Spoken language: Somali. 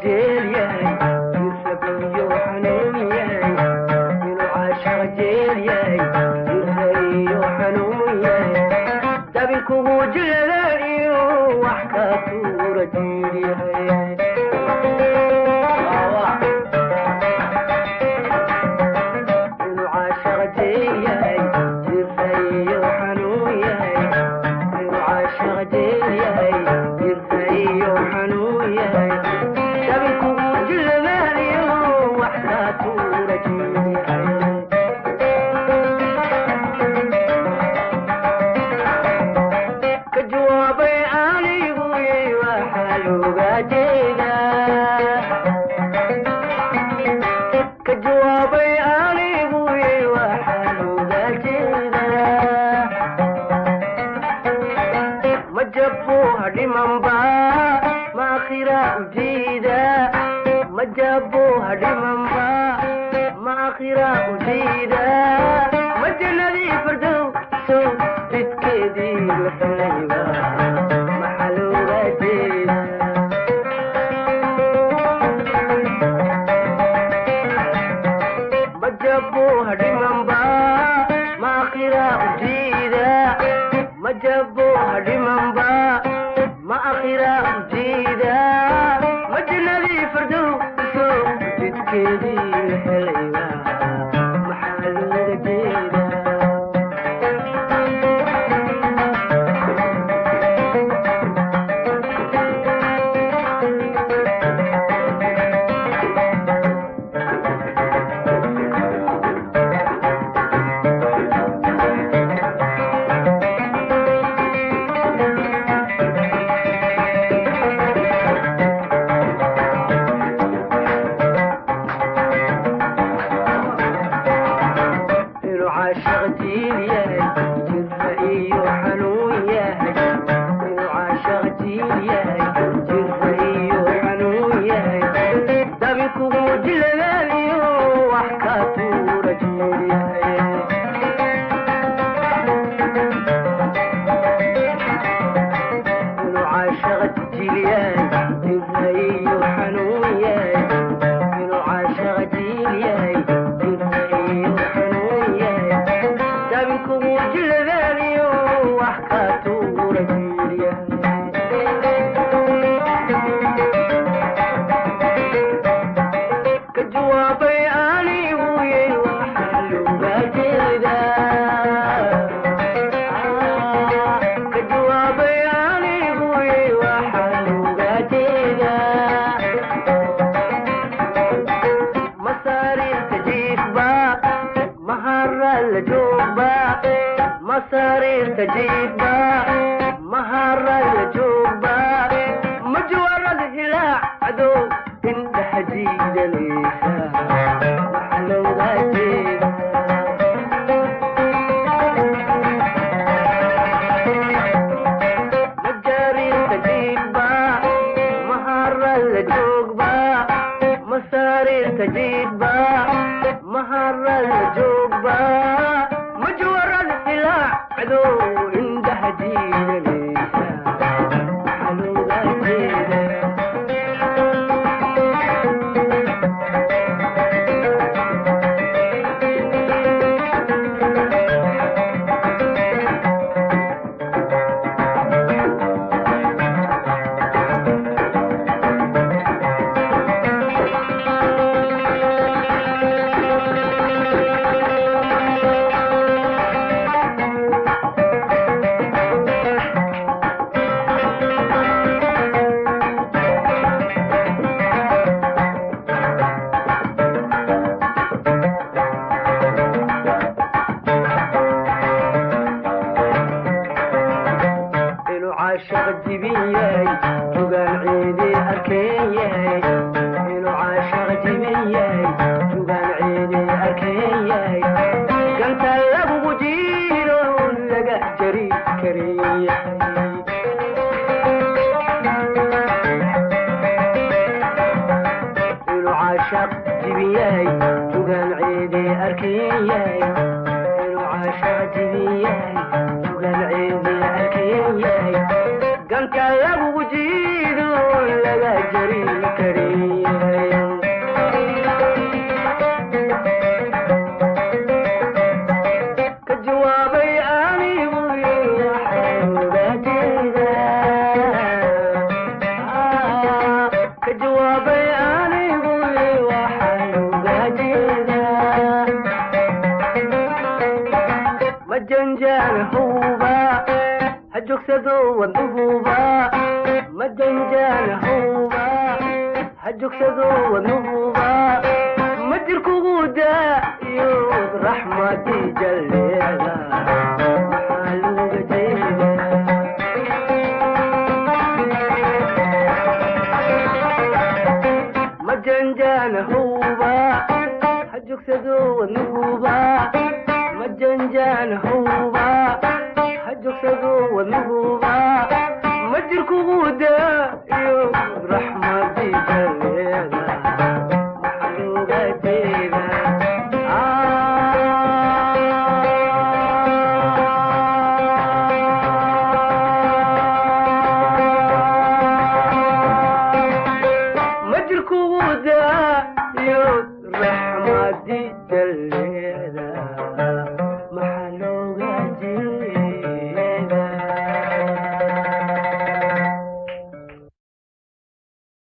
Jeel yahay, jirsabiyo xanuun yahay, inuu caashaq jeel yahay, jirsabiyo xanuun yahay, dabinkugu jiladayo wax ka tuura jiir yahay. Inuu caashaq jeel yahay, jirsabiyo xanuun yahay, inuu caashaq jeel yahay, jirsabiyo xanuun yahay, dabinkugu jiladayo wax ka tuura jiir yahay. Ka jawaabay anigu waxaa looga jeedaa, ka jawaabay anigu waxaa looga jeedaa, ma jabo hadhimanba ma akhira ujeeda, ma jabo hadhimanba ma akhira ujeeda, ma jannadii firdowso jidkeedii la helayba, maxaa looga jeeda? Ma jabo hadhimanba ma akhira ujeeda, ma jabo hadhimanba ma akhira ujeeda, ma jannadii firdowso jidkeedii la helayba, maxaa looga jeeda? Inuu caashaq jiil yahay, jirra iyo xanuun yahay, inuu caashaq jiil yahay, jirra iyo xanuun yahay, dabinkugu jiladaaliyo wax ka tuura jiir yahay. Inuu caashaq jiil yahay, jirra iyo xanuun yahay, inuu caashaq jiil yahay, jirra iyo xanuun yahay, dabinkugu jiladaaliyo wax ka tuura jiir yahay. Ka jawaabay anigu yey waxaa looga jeedaa, ka jawaabay anigu yey waxaa looga jeedaa, masaariirta jiifba mahara la joogba, masaariirta jiifba mahara la joogba, majawarada hilaacdo indhaha jiidanaysa, maxaa looga jeeda? Majaariirta jiifba mahara la joogba, masaariirta jiifba mahara la joogba, majawarada hilaacdo indhaha jiidanaysa, maxaa looga jeeda? Inuu caashaq jibin yahay, jugaan ciidi arkeen yahay, inuu caashaq jibin yahay, jugaan ciidi arkeen yahay, ganta lagugu jiiro laga jari karin yahay. Inuu caashaq jibin yahay, jugaan ciidi arkeen yahay, inuu caashaq jibin yahay, jugaan ciidi arkeen yahay, ganka lagugu jiido laga jari karin Jogsado wadnuhuba ma janjaanahuba, ha jogsado wadnuhuba ma jirkugu daayo, raxmadii jalleeda maxaa looga jeedaa? Ma janjaanahuba, ha jogsado wadnuhuba ma janjaanahuba, ha jogsado wadnuhuba ma jirkugu daayo, raxmadii jalleeda.